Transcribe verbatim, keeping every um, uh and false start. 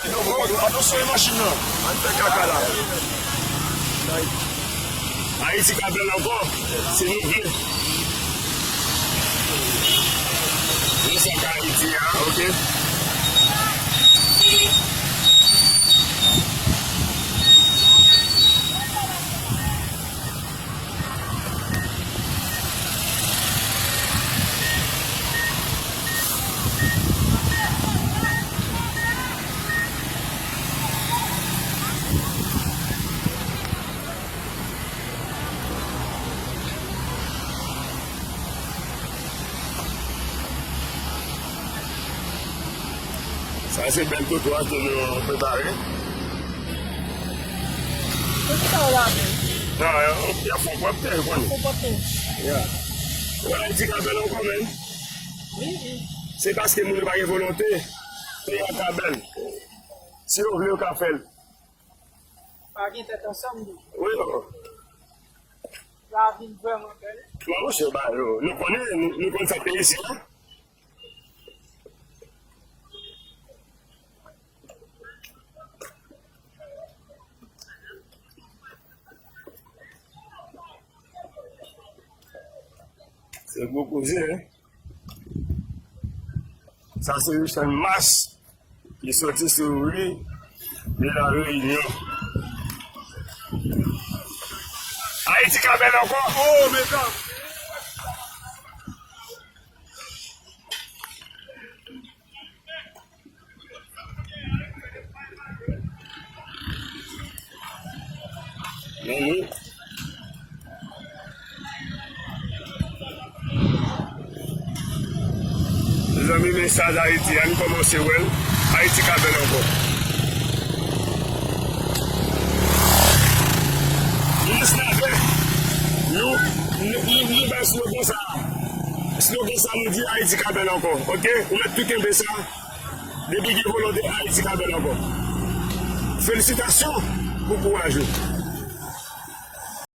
Atansyon, e machin nan. Ann fè kaka la. Ayiti ka bèl ankò, si nou vle. Nou se ka Ayiti a, oke? Sa se bèl twotwa ke nou prepare. Poukisa w lave? Non, y ap fè pwòpte, ou konnen. Fè pwòpte. Ya. Ou wè Ayiti ka bèl ankò, menm. Wi, wi. Se paske moun yo pa gen volonte. Peyi a ka bèl. Si yo vle, yo ka fè l. Pa gen tèt ansanm, wi. Wi, non. Lavi vrèman bèl. Non, monchè, ba, nou, nou konnen, nou, nou konn sa k te isi a. Se gwo koze, hein? Sa se yon chann mas ki soti sou ri de La Réunion. Ayiti ka bèl ankò. Oh, mesdames. Men wi. Mezanmi, mesaj Ayiti, ann kòmanse wè l. Ayiti ka bèl ankò. Minis Navè, nou, nou, nou, nou bay slogan sa a. Slogan sa a, nou di Ayiti ka bèl ankò. Oke? Ou mèt tou kenbe sa. Depi gen volonte, Ayiti ka bèl ankò. Felisitasyon pou kouraj ou.